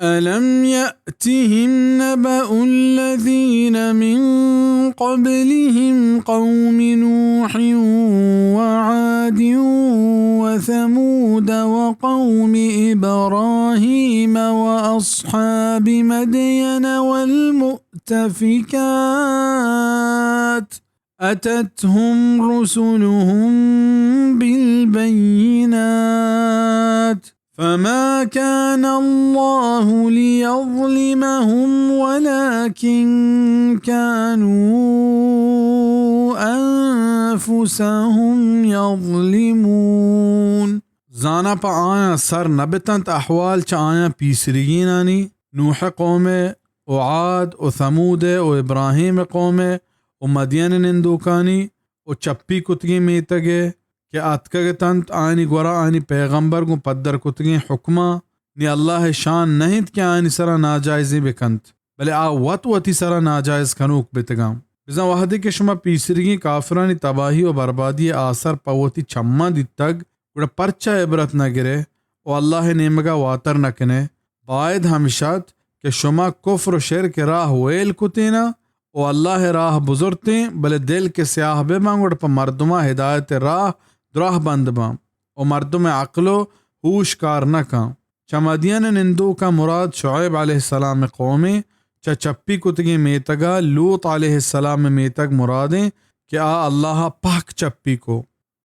ألم يأتهم نبأ الذين من قبلهم قوم نوح وعاد وثمود وقوم إبراهيم وأصحاب مدين والمؤتفكات أتتهم رسلهم بالبينات فما كان الله ليظلمهم ولكن كانوا أنفسهم يظلمون۔ زانا پہ آیاں سر نہ بتنت احوال چہ آیاں پیسریگینانی، نوح قوم ء و عاد و ثمود ء و ابراہیم قوم ء و مدین نندوکانی و چپی کتگیں میتگ ء کہ آتکگ اتنت، آیانی گورا آیانی پیغمبر گوں پدر کتگیں حکماں۔ نی اللہ ء شان نہ انت کہ آیانی سرا ناجائزیں بکنت، بلے آ وت وتی سرا ناجائز کنوک بتگاں۔ بزاں وہدے کہ شما پیسریگیں کافرانی تباہی و بربادی ء آسر پہ وتی چماں دیتگ، گڑا پرچا عبرت نہ گرئے و اللہ ء نیمگا واتر نہ کنئے؟ باید ہمش ات کہ شما کفر و شرک ء راہ ویل کتیناں و اللہ ء راہ بزرتیں، بلے دل کہ سیاہ بہ باں، گڑا پہ مردماں ہدایت ء راہ دراہ بند باں و مردم ء عقل و ہوش کار نہ کاں۔ چہ مدین ء نندوکاں مراد شعیب علیہ السلام ء قومیں، چہ چپی کتگیں میتگا لوط علیہ السلام ء میتگ مرادیں کہ آ اللہ ء پہک چپی کو۔